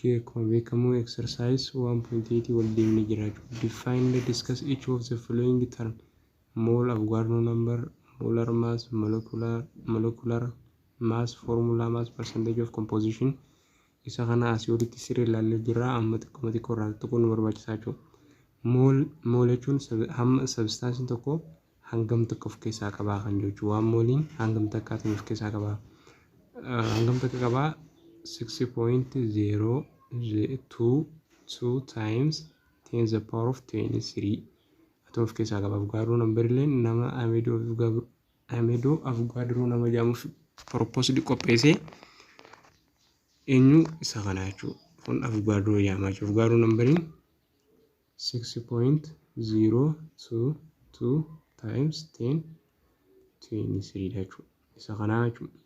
Akkuma beekamu exercise 1.8 wal deemnee jira jechuudha. Define and discuss each of the following term: mole, Avogadro number, molar mass, molecular mass, formula mass, percentage of composition. Isa kana asii olitti sirrii ilaallee jirra. Amma xiqqoo xiqqoo irraa tuquun nu barbaachisaa jechuudha. Mole jechuun hamma substanceiin tokko hangam tokko of keessaa qabaa kan jechuudha. Waan moleiin hangam takkaatiin of keessaa qabaa. Hangam takka qabaa? 6.022 times 10 the power of 23 atom of keessaa qaba. Avogadro number illee nama Amedeo Avogadro nama jedhamuuf proposed qopheessee eenyu isa kana jechuudha. Kun Avogadro jedhama jechuudha. Avogadro numberiin 6.022 times 10 23 dha jechuudha. Isa kanaa jechuudha.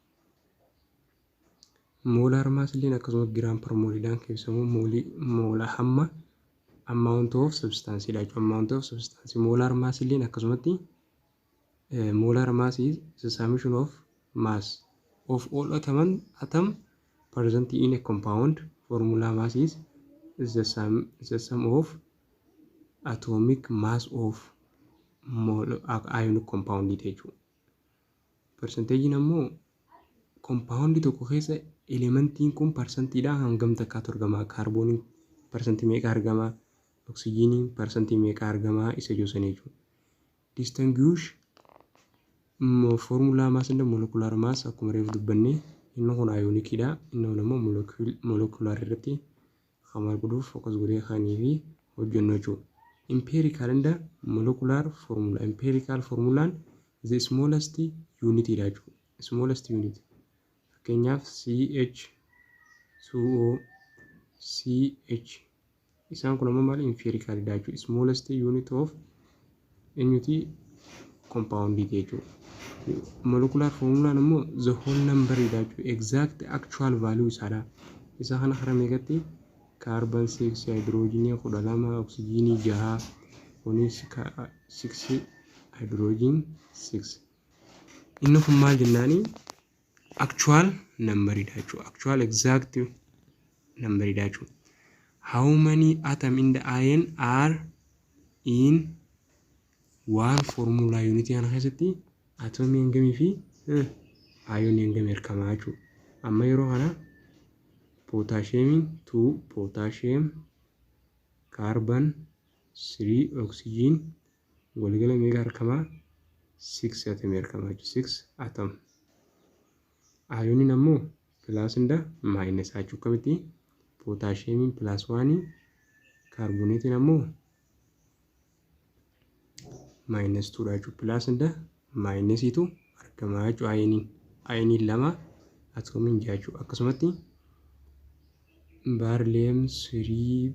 Molar mass illee akkasuma gram per moleiidhaan kan ibsamu moleii mola hamma amount of substance dha jechuudha. Amount of substance molar mass illee akkasumatti molar mass is the summation of mass of all atom present in a compound. Formula mass is the sum of atomic mass of ionic compound jechuudha. Percentageiin ammoo compound tokko keessa elementiin kun percentiidhaan hangam takkaatu argama? Kaarbooniin percentii meeqa argama? Oksijiiniin percentii meeqa argama? Isa jiru sana jechuudha. Distinguish formula mass and molecular mass. Akkuma reefu dubbanne, inni kun ioniciidha. Inni kun ammoo molecular irratti kan maal godhuuf focus godhee kanii fi hojjennu jechuudha. Empirical and molecular formula. Empirical formulaan the smallest unit dha jechuudha. Smallest unit. Fakkeenyaaf CH2O, CH, isaan kun ammoo maali? Empiricalidha jechuudha. Smallest unit of eenyuti? Compoundiiti jechuudha. Molecular formulaan immoo the whole number dha jechuudha. Exact actual value isaadha. Isa kana karaa meeqatti? Carbon 6, hydrogenii 12, oksijiinii 6, kunis 6, hydrogen 6. Inni kun maal jennaani? Actual number dha jechuudha. Actual exact number dha jechuudha. How many atom in the ion are in one formula unit? Kana keessatti atomii hangamii fi ionii hangamii argamaa jechuudha. Amma yeroo kana potassiumiin 2, potassium, carbon 3, oxygen, waligala meeqa argamaa? 6 atomii argamaa jechuudha. 6 atom. Ioniin ammoo plus and minus jechuudha. Akkamitti? Potassiumiin plus 1, carbonateiin ammoo minus 2 dha jechuudha. Plus and minusiitu argamaa jechuudha ioniin. Ioniin lama, atomiin jaha jechuudha. Akkasumatti beryllium 3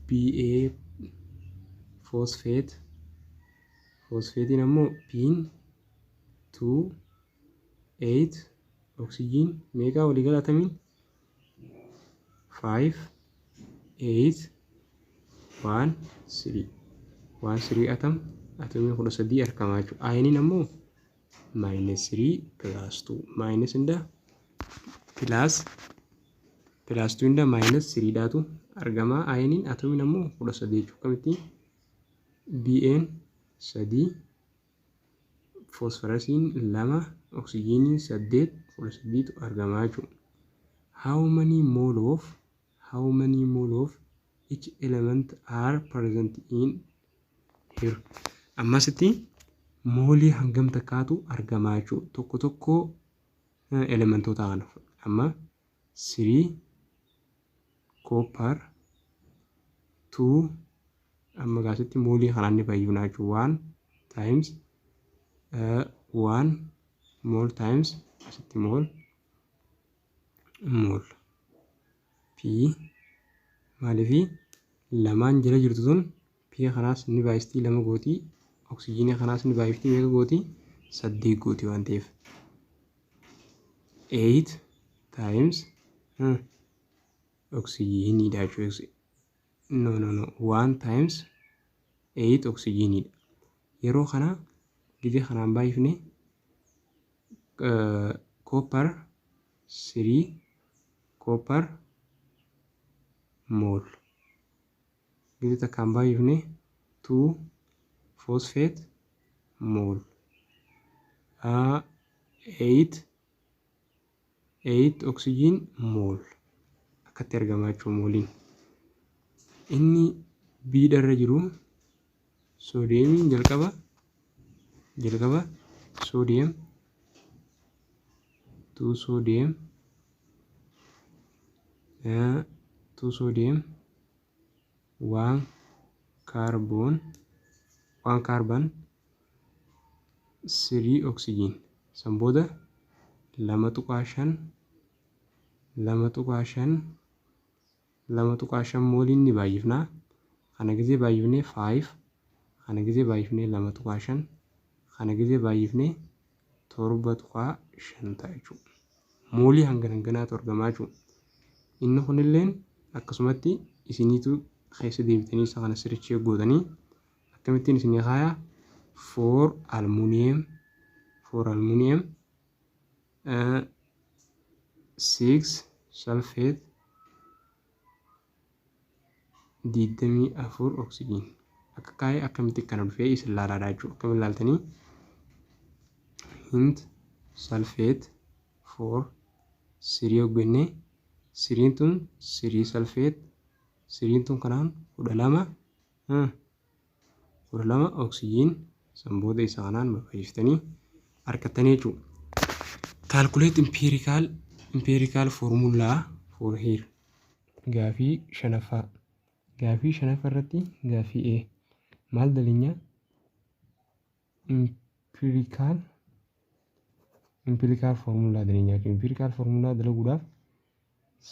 BA phosphate, phosphateiin ammoo P'n 2, 8, oksijiin meeqaa? Waliigala atomiin 5, 8, 1, 3, 1, 3 atom, atomii 13 argamaa jechuudha. Ioniin ammoo minus 3 plus 2, minus and plus, plus 2 and minus 3 dhaatu argama. Ioniin atomiin ammoo 13 jechuudha. Akkamitti? BN 3, phosphorusiin 2, oksijiiniin 8, 13tu argama jechuudha. How many mole of each element are present in here? Ammasitti moleii hangam takkaatu argamaa jechuudha. Tokko tokko elementoota kana. Amma 3 copper 2, amma gaasitti moleii kanaan ni fayyifna jechuudha. 1 times 1 mole times asitti mole mole p. Maaliifi lamaan jala jirtu tun p kanaas ni baay'istii, lama gootii, oksijiinii kanaas ni baay'iftii, meeqa gootii? Saddeet gootii waan ta'eef. 8 times oksijiiniidha jechuudha. No, no, no, 1 times 8 oksijiiniidha. Yeroo kana gizee kanaan baay'ifne copper 3 copper Mole. Gizee takkaan baay'ifne 2 phosphate mole. 8 8 oxygen mole. Akkatti argamaa jechuudha mooliin. Inni biidharra jiru soodiyeemiin jalqaba sodium, 2 sodium, 2 sodium, 1 carbon, 1 carbon, 3 oxygen. San booda 2.5, 2.5, 2.5 mooliin ni baay'ifnaa. Kana gizee baay'ifnee 5, kana gizee baay'ifnee 2.5, kana gizee baay'ifnee 7.5 ta'a jechuudha. Moolii hangana hanganaatu argamaa jechuudha. Inni kunilleen akkasumatti isiniitu keessa deebitanii isa kana sirriitti gootanii akkamittiin isinii kaayaa? 4 aluminium, 4 aluminium, 6 sulfate, 24 oxygen akka kaayee akkamitti kana dhufee isin laalaadha jechuudha. Akkamiin laaltanii? Hint sulfate 4 3 hojjennee, three'n tun 3 sulfate, three'n tun kanaan 12, 12 oxygen. San booda isa kanaan baay'iftanii argattanii jechuudha. Calculate empirical formula for here. Gaafii shanaffaa. Gaafii shanaffaa irratti gaafii A. Maal dalinya? Empirical formula dalinya. Empirical formula dalaguudhaaf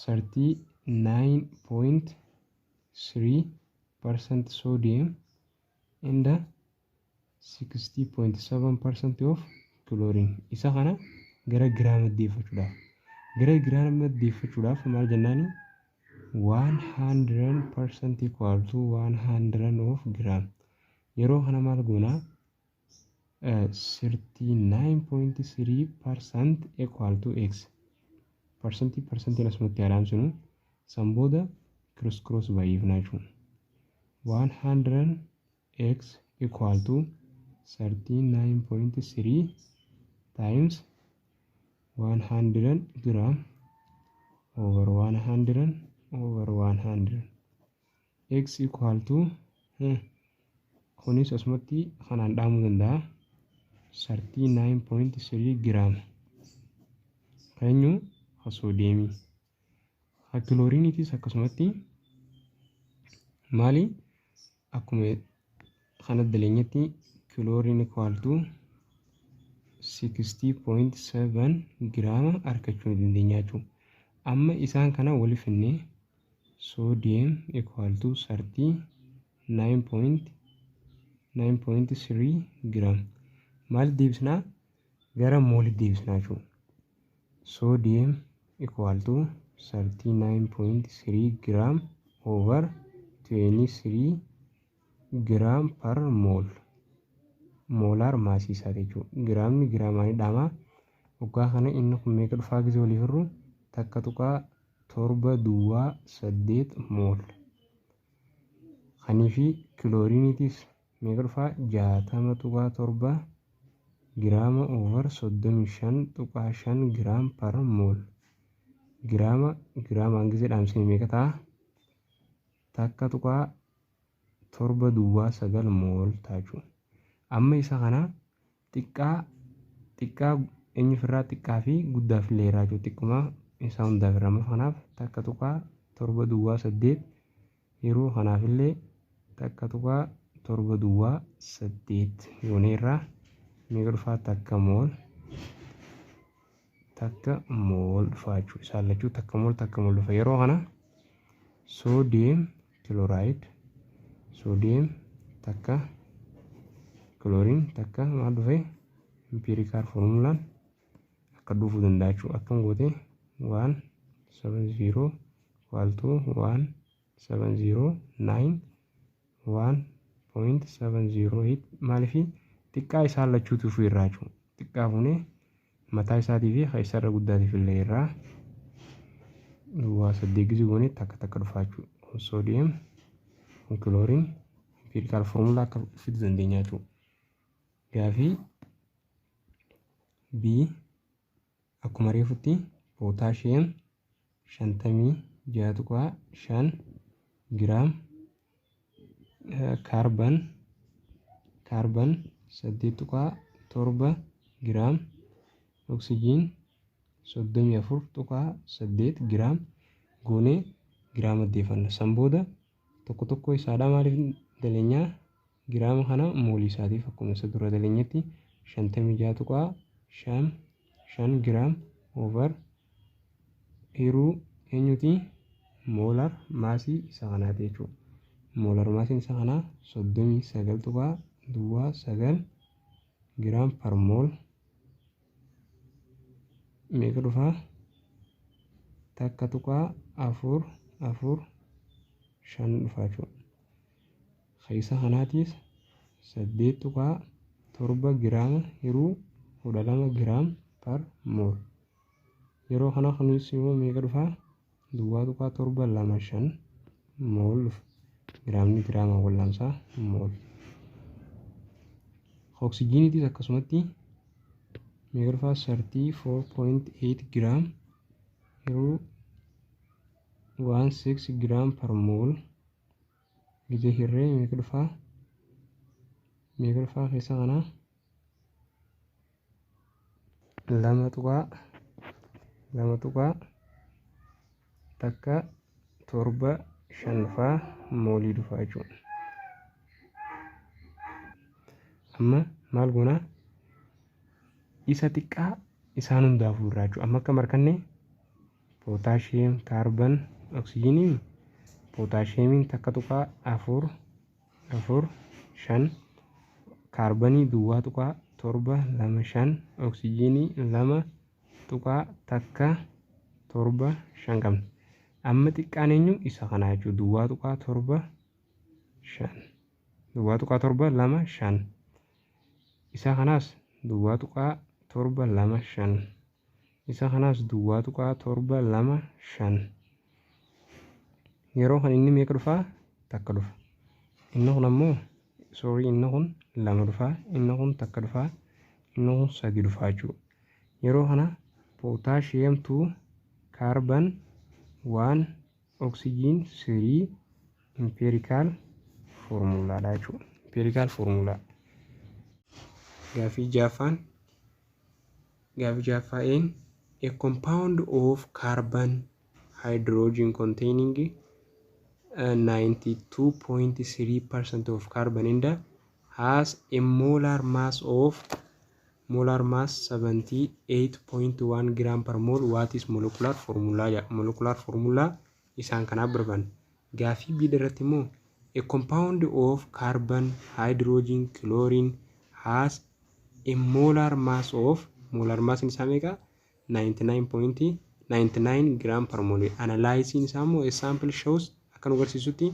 39.3% sodium and 60.7% of chlorine. Isa kana gara giraama deeffachuudhaaf. Gara giraama deeffachuudhaaf maal jennaani? 100% equal to 100 of gram. Yeroo kana maal goonaa? 39.3% equal to x. Percentii percentiin asumatti yaadaamsinu, san booda cross cross baay'ifnaa jechuudha. 100 x equal to 39.3 times 100 gram over 100 over 100. X equal to, kunis asumatti kanaan dhaamuu danda'a, 39.3 gram eenyu ha soodiyeemii, ha kilooriiniitis akkasumatti maali? Akkuma kana daleenyatti chlorine equal to 60.7 giraama argachuu ni dandeenya jechuudha. Amma isaan kana wali finnee sodium equal to 39.3 gram maal deebisnaa? Gara moolitti deebisnaa jechuudha. Sodium equal to 39.3 gram over 23 gram per mole, molar massii isaati jechuudha. Giraamni giraamaan dhaamaa. Waggaa kana inni kun meeqa dhufaa? Gisee waliif hirru 1.708 mole. Kanii fi kilooriiniitis meeqa dhufaa? 60.7 giraama over 35.5 gram per mole. Giraama giraamaan gisee dhaamsine meeqa ta'a? 1.709 mole ta'a jechuudha. Amma isa kana xiqqaa xiqqaa eenyu ofirraa xiqqaa fi guddaaf illee irraa jechuudha. Xiqquma isaa hundaaf irraa. Amma kanaaf 1.708 yeroo kanaaf illee 1.708 yoonee irraa meeqa dhufaa? 1 mole, 1 mole dhufaa jechuudha. Isaan lachuu 1 mole, 1 mole dhufa. Yeroo kana sodium chloride, sodium 1, chlorine 1 maal dhufe? Empirical formulaan akka dhufuu danda'a jechuudha. Akkam goote? 170 equal to 1709, 1.708. Maaliifi xiqqaa isaan lachuutu dhufuu irraa jechuudha. Xiqqaa fuunee mataa isaatii fi isarra guddaatiif illee irraa duwwaa saddeet gisee goone takka takka dhufaa jechuudha. Kun sodium, kun chlorine. Empirical formula akka fiduu dandeenya jechuudha. Gaafii B akkuma reefutti potassium 56.5 gram, carbon 8.7 gram, oxygen 34.8 gram goonee giraama deeffanna. San booda tokko tokko isaadhaa maaliif daleenyaa? Giraama kana moolii isaatiif akkuma isa dura daleenyetti 56.55 gram over hiruu eenyuti? Molar massii isa kanaati jechuudha. Molar massiin isa kanaa 39.09 gram per mole meeqa dhufaa? 1.445 dhufaa jechuudha. Keessa kanaatiis 8.7 giraama hiruu 12 gram per mole. Yeroo kana kunis immoo meeqa dhufaa? 0.725 mole dhufa. Giraamni giraama wal'aansaa mole. Oksijiiniitis akkasumatti meeqa dhufaa? 34.8 gram hiruu 16 gram per mole gizee hirree meeqa dhufaa? Meeqa dhufaa keessa kanaa? 2.2.175 dhufaa, moolii dhufaa jechuudha. Amma maal goonaa? Isa xiqqaa isaan hundaafuu irraa jechuudha. Amma akka markanne potassium, carbon, oksijiiniin, pootaashiyeemiin 1.445, kaarbanii 0.725, oksijiinii 2.175 qabna. Amma xiqqaan eenyu? Isa kanaa jechuudha. 0.75, 0.725. Isa kanaas 0.725. Isa kanaas 0.725. Yeroo kan inni meeqa dhufaa? Takka dhufa. Inni kun ammoo, sorry, inni kun lama dhufaa, inni kun takka dhufaa, inni kun sadi dhufaa jechuudha. Yeroo kana potassium 2, carbon 1, oxygen 3 empirical formulaadha jechuudha. Empirical formula. Gaafii jaaffaan, gaafii jaaffaa een a compound of carbon, hydrogen containing 92.3% of carbon and has a molar mass 78.1 gram per mole. What is molecular formula? Molecular formula isaan kanaaf barbaanna. Gaafii B irratti immoo a compound of carbon, hydrogen, chlorine has a molar mass of, molar mass isaa meeqa? 99.99 gram per mole. Analyzing isaa immoo a sample shows akka nu agarsiisutti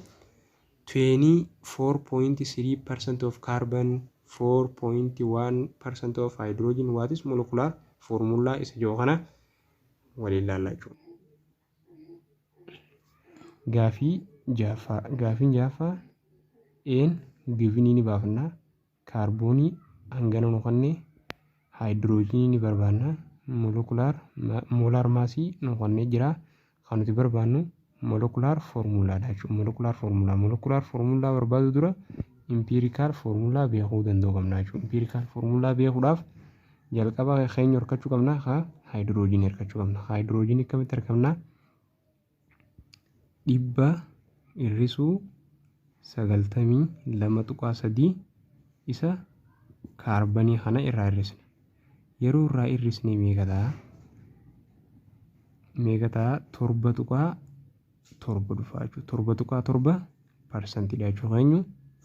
24.3% of carbon, 4.1% of hydrogen. What is molecular formula isa jiru kana waliin ilaalla jechuudha. Gaafii jaaffaa, gaafiin jaaffaa een givenii ni baafna, kaarboonii hangana nu kennee, haayidiroojiinii ni barbaanna, molecular molar massii nu kennee jira. Kan nuti barbaannu molecular formulaadha jechuudha. Molecular formula, molecular formula barbaadu dura empirical formula beekuu danda'uu qabna jechuudha. Empirical formula beekuudhaaf jalqaba keenya horkachuu qabna, haa haayidiroojiinii harkachuu qabna. Haayidiroojiinii akkamitti argamna? 100 hir'isuu 92.3 isa kaarbanii kana irraa hir'isna. Yeroo irraa hir'isne meeqa ta'a? Meeqa ta'a? 7.7 dhufa jechuudha. 7.7 parsantiidha jechuudha. Eenyu?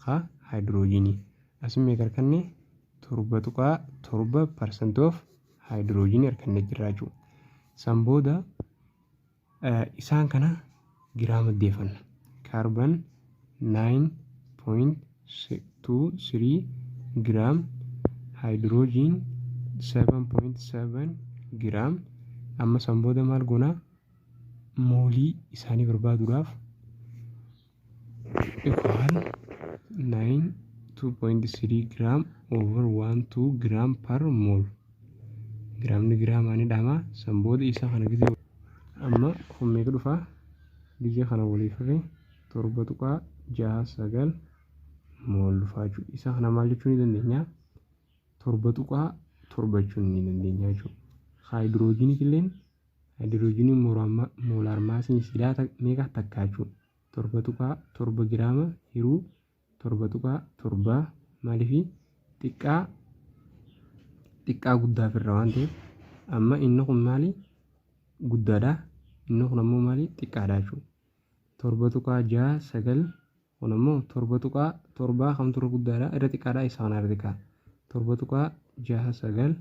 Haa haayidiroojiinii. Asin meeqa arganne? 7.7% of haayidiroojiinii argannee jirra jechuudha. San booda isaan kana giraama deeffanna. Carbon 9.23 gram, hydrogen 7.7 gram. Amma san booda maal goonaa? Moolii isaanii barbaaduudhaaf Equal 9 2.3 gram over 1 2 gram per mole. Giraamni giraamaan dhama. San booda isa kana gizee amma kun meeqa dhufaa? Gizee kana waliif hirree 7.69 mole dhufaa jechuudha. Isa kana maal jechuu ni dandeenya? 7.7 jechuun ni dandeenya jechuudha. Haayidroojinii illeen, haayidroojinii molar massiin isiidhaa meeqa? Takka jechuudha. 7.7 giraama hiruu 7.7. Maaliifi? Xiqqaa xiqqaa guddaaf irra waan ta'eef. Amma inni kun maali? Guddaadha. Inni kun ammoo maali? Xiqqaadha jechuudha. 7.69 kun ammoo 7.7. Kamtu irra guddaadha, irra xiqqaadha? Isa kana irra xiqqaa. 7.69,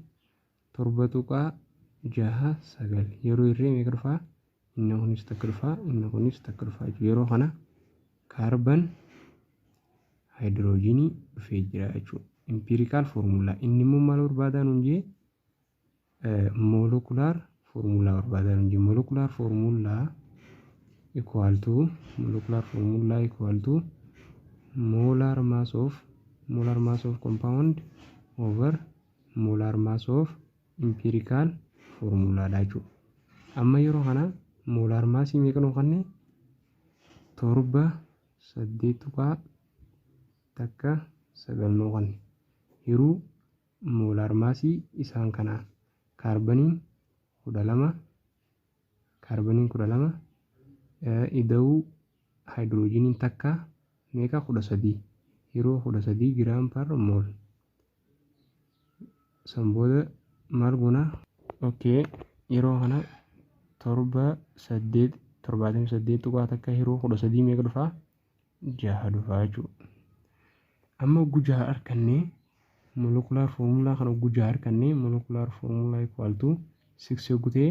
7.69 yeroo irree meeqa dhufaa? Inni kunis takka dhufaa, inni kunis takka dhufaa jechuudha. Yeroo kana kaarban haayidroojinii dhufee jira jechuudha. Empirical formula inni immoo maal barbaadaa nuun jee? Molecular formula barbaadaa nuun jee. Molecular formula equal to molar mass of compound over molar mass of empirical formula dha jechuudha. Amma yeroo kana molar massii meeqa nuu kenne? 7.819 nuu kenne. Hiruu molar massii isaan kanaa, kaarbaniin 12, kaarbaniin 12 ida'uu haayidroojiniin takka meeqa? 13, yeroo 13 gram per mole. San booda maal goona? Okay, yeroo kana torba saddeet 78.1 yeroo 13 meeqa dhufaa? Jaha dhufaa jechuudha. Amma hogguu jaha argannee, molecular formula kana hogguu jaha argannee, molecular formula equal to six hogguu ta'e,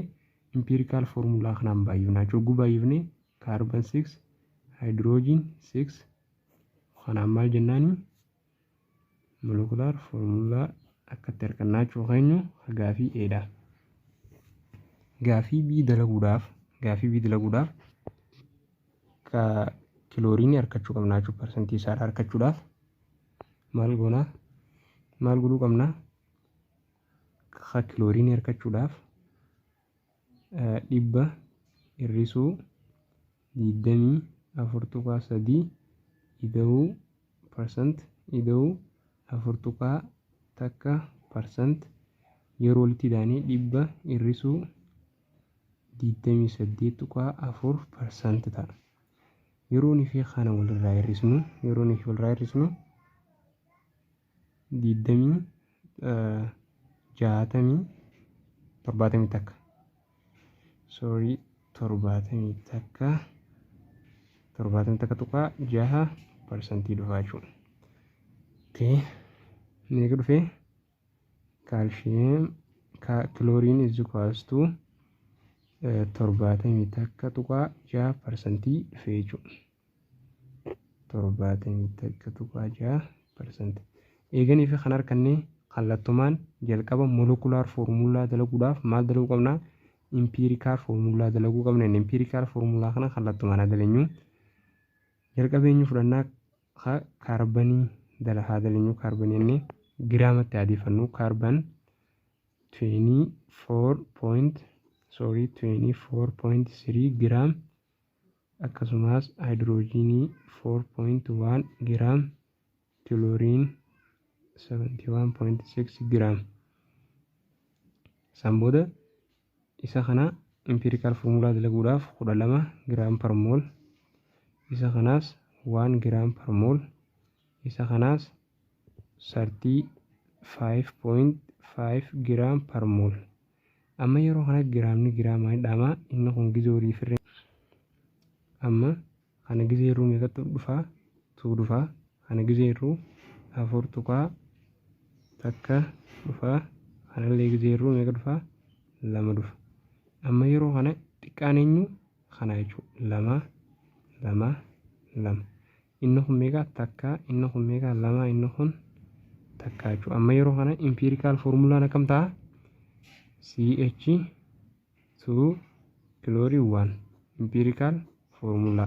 empirical formula kanaan baay'ifna jechuudha. Hogguu baay'ifne carbon six, hydrogen six kanaan maal jennaani? Molecular formula akkatti argannaa jechuudha. Keenyu gaafii eedha. Gaafii B dalaguudhaaf kilooriinii argachuu qabna jechuudha. Parsantii isaadha argachuudhaaf maal goonaa? Maal godhuu qabna? Kilooriinii argachuudhaaf 100 hir'isuu 24.3 ida'uu percent ida'uu 4.1% yeroo walitti ida'anii 100 hir'isuu 28.4% ta'a. Yeroo nuyi fi kana walirraa hir'isnu, yeroo nuyi walirraa hir'isnu, digdamii jaatamii 71, sorry, 71, 71.6% dhufaa jechuudha. Okay. Meeqa dhufee? Calcium chlorine is equals to 71.6% dhufee jechuudha. 71.6%. Eeganii fi kan harkannee kallattumaan jalqaba molecular formula dalaguudhaaf maal dalaguu qabna? Empirical formula dalaguu qabna. Empirical formula kana kallattumaan haa daleenyu. Jalqaba eenyu fudhannaa? Kaarbanii dala haa daleenyu. Kaarbanii inni giraamatti haa deeffannu. Carbon 24 point, sorry, 24.3 gram, akkasumas haayidroojinii 4.1 gram, chlorine 71.6 gram. San booda isa kana empirical formula dalaguudhaaf 12 gram per mole, isa kanaas 1 gram per mole, isa kanaas 35.5 gram per mole. Amma yeroo kana giraamni giraamaan dhama. Inni kun gizee horii firree amma kana gizee yeroo meeqatti dhufaa? Two dhufaa. Kana gizee yeroo 4.1 dhufaa. Kanallee gizee yeroo meeqa dhufaa? Lama dhufa. Amma yeroo kana xiqqaan eenyu? Kana jechuudha. Lama, lama, lama. Inni kun meeqa? Takka. Inni kun meeqa? Lama. Inni kun takka jechuudha. Amma yeroo kana empirical formulaan akkam ta'a? CH 2 chlorine 1 empirical formula.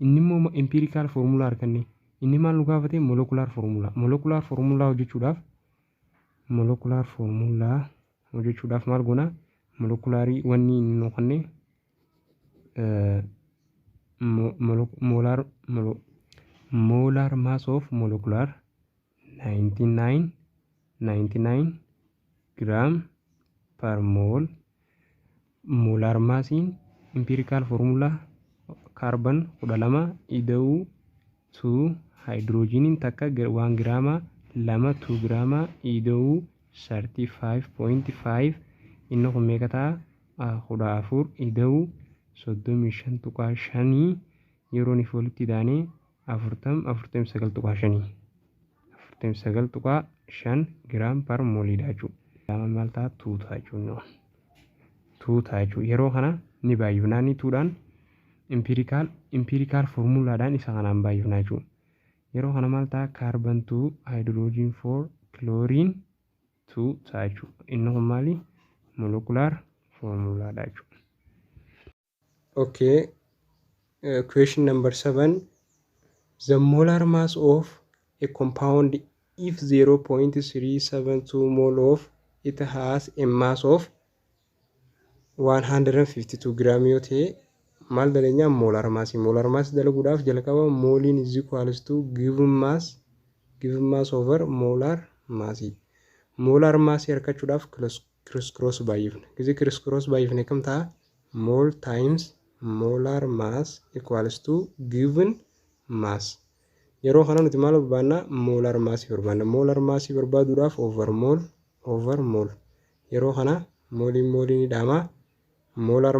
Inni immoo empirical formula arganne. Inni maal nu gaafate? Molecular formula. Molecular formula hojjechuudhaaf, molecular formula hojjechuudhaaf maal goona? Molecularii wanni inni nu kenne molar mass of molecular 99 99 gram per mole. Molar massiin empirical formula carbon 12 ida'uu 2 hydrogeniin takka 1 giraama 2 2 giraama ida'uu 35.5. Inni kun meeqa ta'a? 14 ida'uu 35.5. Yeroo inni walitti idaanee 40 49.5, 49.5 gram per mooliidha jechuudha. Maal ta'a? 2 ta'a jechuudha. 2 ta'a jechuudha. Yeroo kana ni baay'ifnaa, ni 2dhaan empirical formulaadhaan isa kanaan baay'ifnaa jechuudha. Yeroo kana maal ta'a? Carbon 2 hydrogen 4 chlorine 2 ta'a jechuudha. Inni kun maali? Molecular formulaadha jechuudha. Okay, question number 7. The molar mass of a compound if 0.372 mole of it has a mass of 152 gram yoo ta'e maal daleenyaa? Molar mass. Molar mass dalaguudhaaf jalqaba mooliin is equals to given mass over molar mass. Molar mass argachuudhaaf criss cross baay'ifna. Gisee criss cross baay'ifne kam ta'a? Mole times molar mass equals to given mass. Yeroo kana nuti maal barbaanna? Molar mass barbaanna. Molar mass barbaaduudhaaf over mole over mole. Yeroo kana mooliin mooliin ni dhama. Molar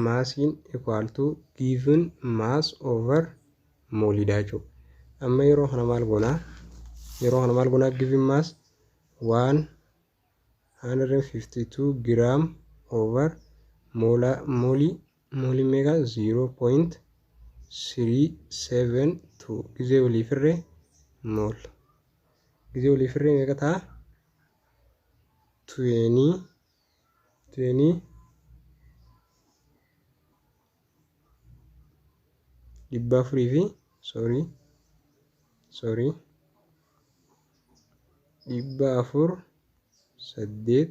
massiin equal to given mass over mooliidha jechuudha. Amma yeroo kana maal goonaa? Yeroo kana maal goonaa? Given mass 152 gram over moolii, moolii meeqa? 0.372. Gizee waliif hirree mole gizee waliif hirree meeqa ta'a? 20 20 400 fi, sorry, sorry, 408.6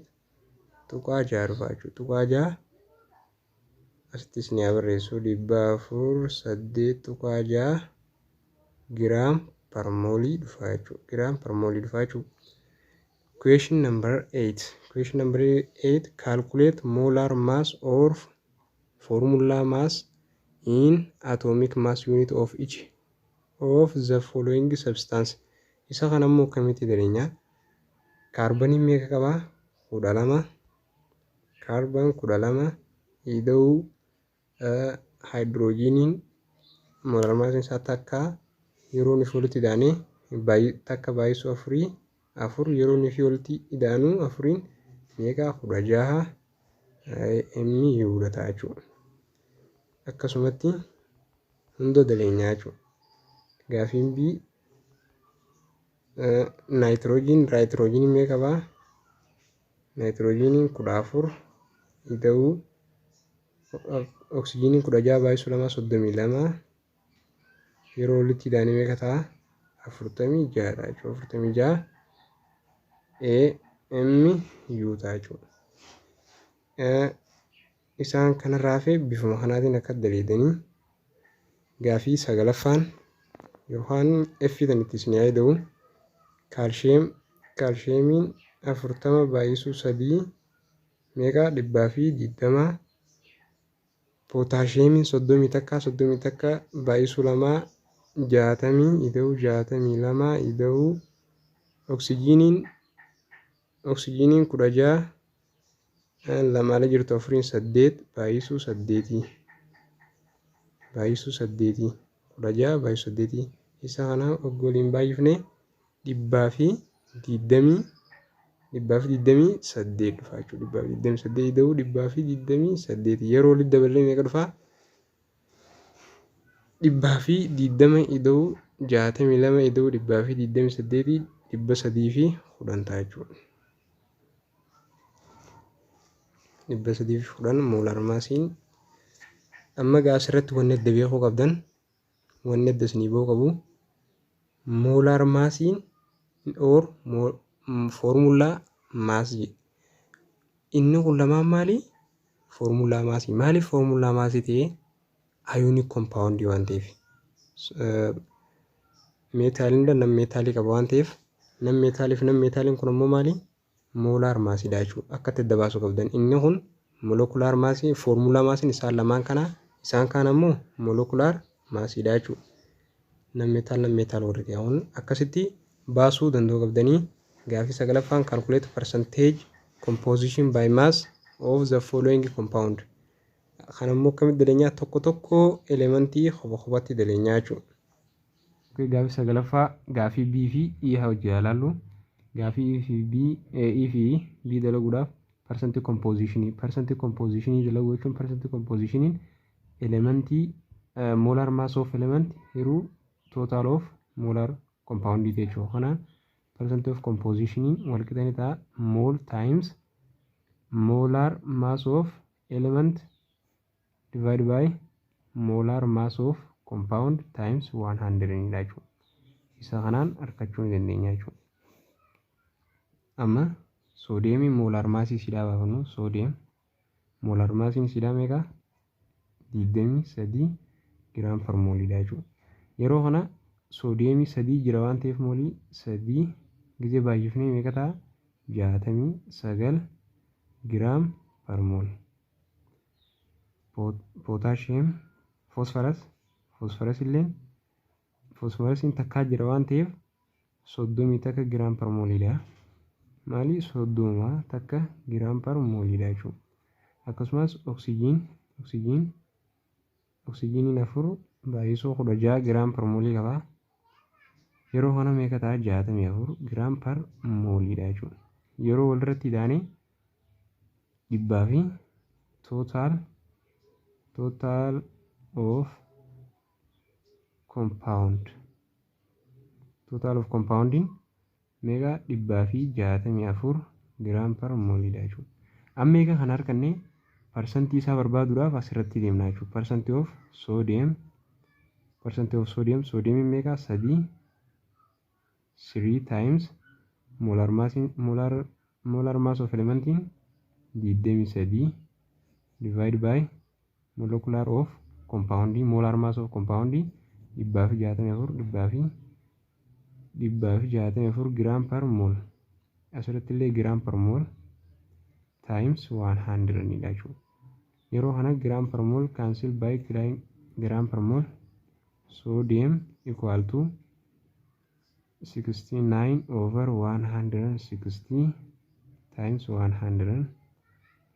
dhufa jechuudha. Tuqaa ja'a asittis ni barreessu, 408.6 gram per moolii dhufa jechuudha. Gram per moolii dhufa jechuudha. Question number 8. Question number 8. Calculate molar mass or formula mass in atomic mass unit of each of the following substance. Isa kana immoo akkamitti dandeenya? Kaarbaniin meeqa qabaa? 12. Kaarban 12 ida'uu haayidroojiniin molar massiin isaa takka. Yeroo inni walitti idaanee takka baay'isuu afurii afur. Yeroo inni walitti idaanuu afuriin meeqa? 16 MU ta'a jechuudha. Akkasumatti hunda daleenyaa jechuudha. Gaafiin B naayitiroojiin, naayitiroojiiniin meeqa qabaa? Naayitiroojiiniin 14 ida'uu oksijiiniin 16 baay'isuu lama 32. Yeroo walitti idaanee meeqa ta'a? 46dha jechuudha. 46 AMU ta'a jechuudha. Isaan kanarraa hafe bifuma kanaatiin akka daleedanii. Gaafii sagalaffaan yookaan F tan itti isin yaada'u kaalshiyeem, kaalshiyeemiin 40 baay'isuu sadii meeqa? 120. Pootaashiyeemiin 31, 31 baay'isuu lamaa 60 ida'uu 62 ida'uu oksijiiniin 16 lamaala jirtu afuriin saddeet baay'isuu saddeetii, baay'isuu saddeetii, 16 baay'isuu saddeetii. Isa kana waliin baay'ifne 128 dhufa jechuudha. 128 ida'uu 128 yeroo walitti daballee meeqa dhufa? 120 ida'uu 62 ida'uu 128 310 ta'a jechuudha. 310 molar massiin. Amma egaa asirratti wanni adda beekuu qabdan, wanni adda isinii bahuu qabu, molar massiin or formula massii inni kun lamaan maali? Formula massii. Maaliif formula massii ta'ee? Ionic compound waan ta'eef. Meetaaliin non metalii qaba waan ta'eef, non metaliif non metaliin kun ammoo maali? Molar massiidha jechuudha. Akka itti adda baasuu qabdan. Inni kun molecular massii, formula massiin isaan lamaan kana, isaan kaan ammoo molecular massiidha jechuudha. Non metal, non metal warri ta'e kun akkasitti baasuu danda'uu qabdanii. Gaafii sagalaffaan, calculate percentage composition by mass of the following compound. Kan ammoo akkamitti daleenyaa? Tokko tokko elementii kopha kophatti daleenyaa jechuudha. Gaafii sagalaffaa, gaafii B fi E haa hojii ilaallu. Gaafii E fi B, E fi B dalaguudhaaf percentage compositionii, percentage compositionii dalaguu jechuun, percentage compositioniin elementii molar mass of element hiruu total of molar compound jechuudha. Kanaan percentage of compositionii walqixa ni ta'a mole times molar mass of element divided by molar mass of compound times 100 dha jechuudha. Isa kanaan argachuu ni dandeenya jechuudha. Amma soodiyeemiin molar massii sidhaa baafannu, sodium molar massiin sidhaa meeqa? 23 gram per moleiidha jechuudha. Yeroo kana soodiyeemii sadii jira waan ta'eef, moolii sadii gizee baay'ifnee meeqa ta'a? 69 gram per mole. Potassium, phosphorus, phosphorus illee, phosphorus takkaa jira waan ta'eef, 31 gram per moleiidha. Maali? 31 gram per moleiidha jechuudha. Akkasumas oksijiin, oksijiin, oksijiiniin afur baay'isuu 16 gram per moleii qaba. Yeroo kana meeqa ta'a? 64 gram per moleiidha jechuudha. Yeroo walirratti hidhaanii dhibbaa fi total of compound, total of compoundiin meeqa? 164 gram per moleiidha jechuudha. Amma eega kana argannee, parsantii isaa barbaaduudhaaf asirratti deemna jechuudha. Percentii of sodium, percentii of sodium, soodiyeemiin meeqa? Sadii, three times molar massiin, molar mass of elementiin 23 divide by molecular of compound, molar mass of compound 164, 164 gram per mole, asirratti illee gram per mole times 100 dha jechuudha. Yeroo kana gram per mole cancel by gram per mole, sodium equal to 69 over 160 times 100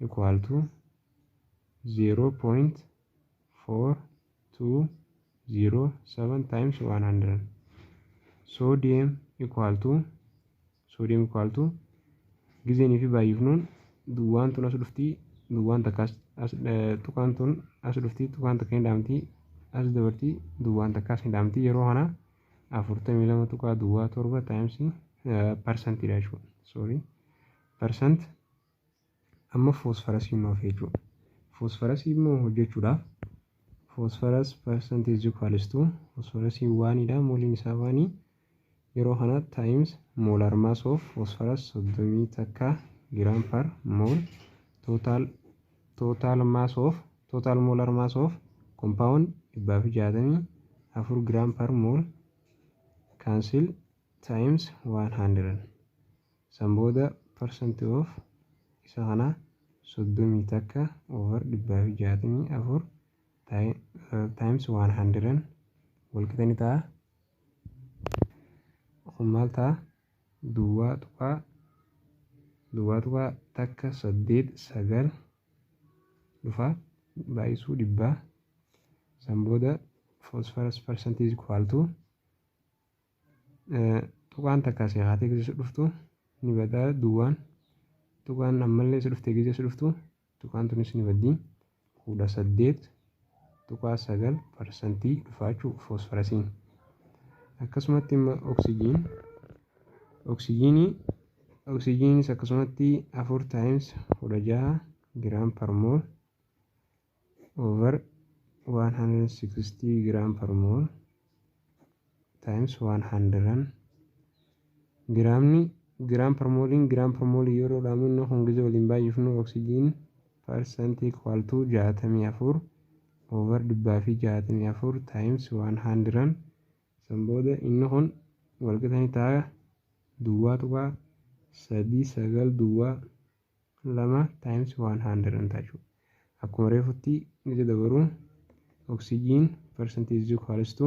equal to 0.4207 times 100. Sodium equal to, sodium equal to, gizeenii fi baay'ifnuun duwwaan tun as dhuftii, duwwaan takka as, tuqaan tun as dhuftii, tuqaan takka hin dhaamtii, as dabartii, duwwaan takka as hin dhaamtii. Yeroo kana 42.07 times parsantiidha jechuudha. Sorry, percent. Amma foosfarasii immoo hafe jechuudha. Foosfarasii immoo hojjechuudhaaf, phosphorus percent is equals to, foosfarasii oneiidha, mooliin isaa oneii. Yeroo kana times molar mass of phosphorus 31 gram per mole, total mass of, total molar mass of compound 164 gram per mole cancel times 100. San booda percent of isa kana 31 over 164 times 100 walqixa ni ta'a. Kun maal ta'a? Duwwaa tuqaa duwwaa tuqaa takka saddeet sagal dhufa, baay'isuu dhibbaa. San booda phosphorus percent is equal to, tuqaan takka asii kaatee gisee dhuftu ni badaa, duwwaan tuqaan ammallee si dhuftee gisee si dhuftu tuqaan tunis ni baddi, 18.9 parsantii dhufaa jechuudha foosfarasiin. Akkasumatti immoo oksijiin, oksijiinii, oksijiinis akkasumatti afur times 16 gram per mole over 160 gram per mole times 100. Giraamni gram per moleiin gram per moleii yeroo dhaamu, inni kun gizee waliin baay'ifnu, oxygen percent equal to 64 over 164 times 100. San booda inni kun walqixani ta'a 0.3902 times 100 ta'a jechuudha. Akkuma reefutti gizee dabaruu, oxygen percent is equals to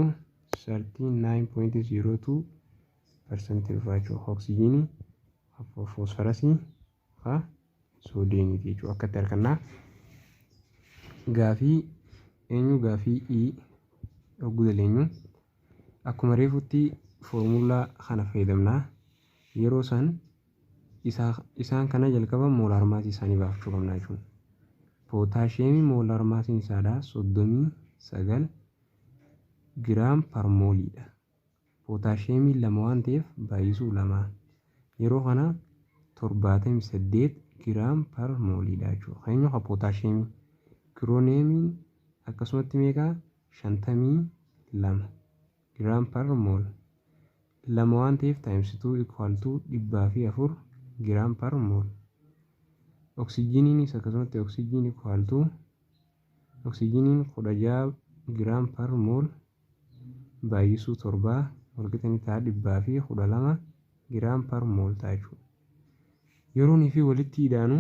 39.02% dhufa jechuudha. Oksijiinii, foosfarasii, soodiyeemiiti jechuudha. Akkatti harkannaa. Gaafii eenyu, gaafii E hogguu daleenyu, akkuma reefutti foormulaa kana fayyadamnaa. Yeroo san isaan kana jalqaba molar massii isaanii baafachuu qabna jechuudha. Pootaashiyeemii molar massiin isaadhaa 39 gram per moleiidha. Pootaashiyeemiin lama waan ta'eef baay'isuu lama. Yeroo kana 78 gram per moleiidha jechuudha. Kan eenyu, kan pootaashiyeemii. Kirooneemiin akkasumatti meeqa? 52 gram per mole. Lama waan ta'eef times 2 equal to 104 gram per mole. Oksijiiniinis akkasumatti, oxygen equal to, oksijiiniin 16 gram per mole baay'isuu torbaa walqixani ta'a 112 gram per mole ta'a jechuudha. Yeroo fi walitti idaanu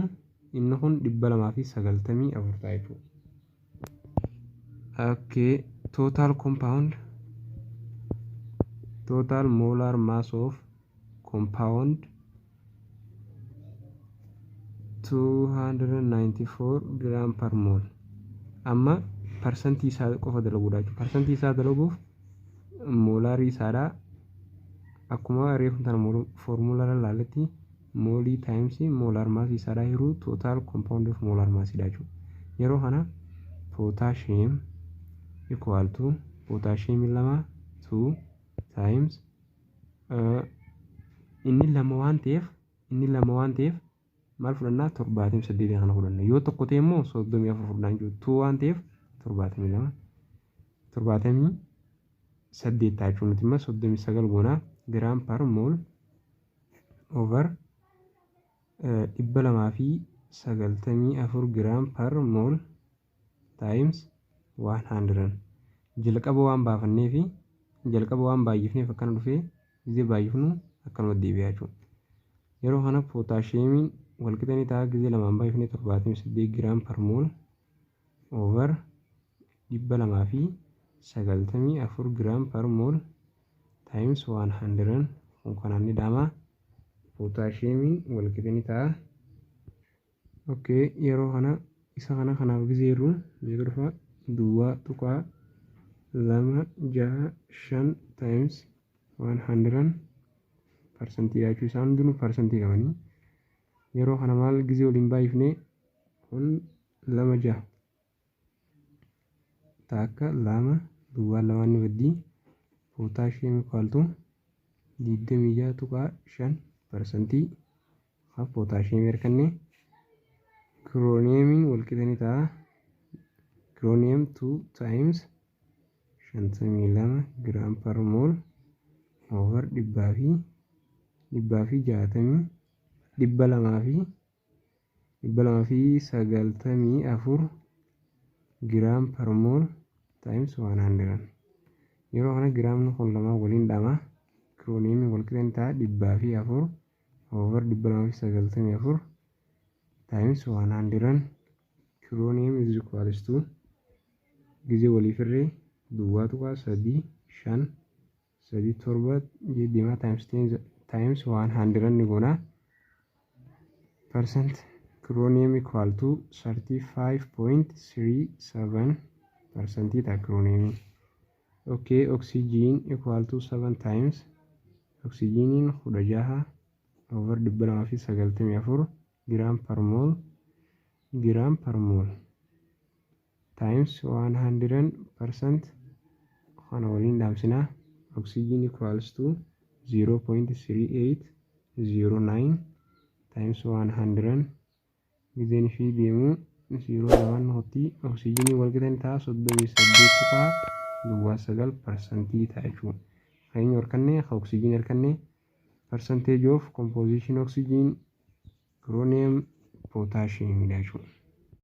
inni kun 294 ta'a jechuudha. Okay, total compound, total molar mass of compound 294 gram per mole. Amma parsantii isaa qofa dalaguudha jechuudha. Parsantii isaa dalaguuf molarii isaadhaa akkuma reefu tana foormulaa ilaaletti, moolii times molar massii isaadhaa hiruu total compound of molar massiidha jechuudha. Yeroo kana potassium equal to potassium lama, 2 times, inni lama waan ta'eef maal fudhannaa? 78 kana fudhanna. Yoo tokko ta'e immoo 34 fudhannaa jechuudha. 2 waan ta'eef 72, 78 ta'a jechuudha. Nuti immoo 39 goonaa gram per mole over 294 gram per mole times 100. Jalqaba waan baafannee fi jalqaba waan baay'ifneef akkana dhufee, gizee baay'ifnu akkanuma deebi'aa jechuudha. Yeroo kana pootaashiyeemiin walqixa ni ta'a, gizee lamaan baay'ifnee 78 gram per mole over 294 gram per mole times 100. Kun kanaan ni dhama. Pootaashiyeemiin walqixa ni ta'a. Okay, yeroo kana isa kana kanaaf gizee jirru meeqa dhufa? 0.265 times 100 parsantii jechuu, isaan hundinuu parsantii qabanii. Yeroo kana maal gizee waliin baay'ifnee, kun lama jaha takka lama duwwaa lamaan ni baddii, potassium equal to 26.5% pootaashiyeemii arganne. Kirooniyeemiin walqixa ni ta'a, chromium 2 times 52 gram per mole over dhibbaa fi jaatamii 294 gram per mole times 100. Yeroo kana giraamni kun lamaan waliin dhama. Kirooniyeemiin walqixa ni ta'a 104 over 294 times 100. Chromium is equals to, gizee waliif hirree, 0.3537 deemaa times 10 times 100 ni goona. Percent chromium equal to 35.37 percentii ta'a chromium. Okay, oxygen equal to 7 times, oxygeniin 16 over 294 gram per mole, gram per mole times 100%. Kana waliin dhaamsinaa, oxygen equals to 0.3809 times 100. Gizeen ishii deemu Zeeroo lamaan hotti oksijiinii wal qixa ni ta'a 38.09% ta'a jechuudha. Kan inni harkanne, kan oksijiinii harkanne, percentage of composition oxygen, chromium, potassium jechuudha.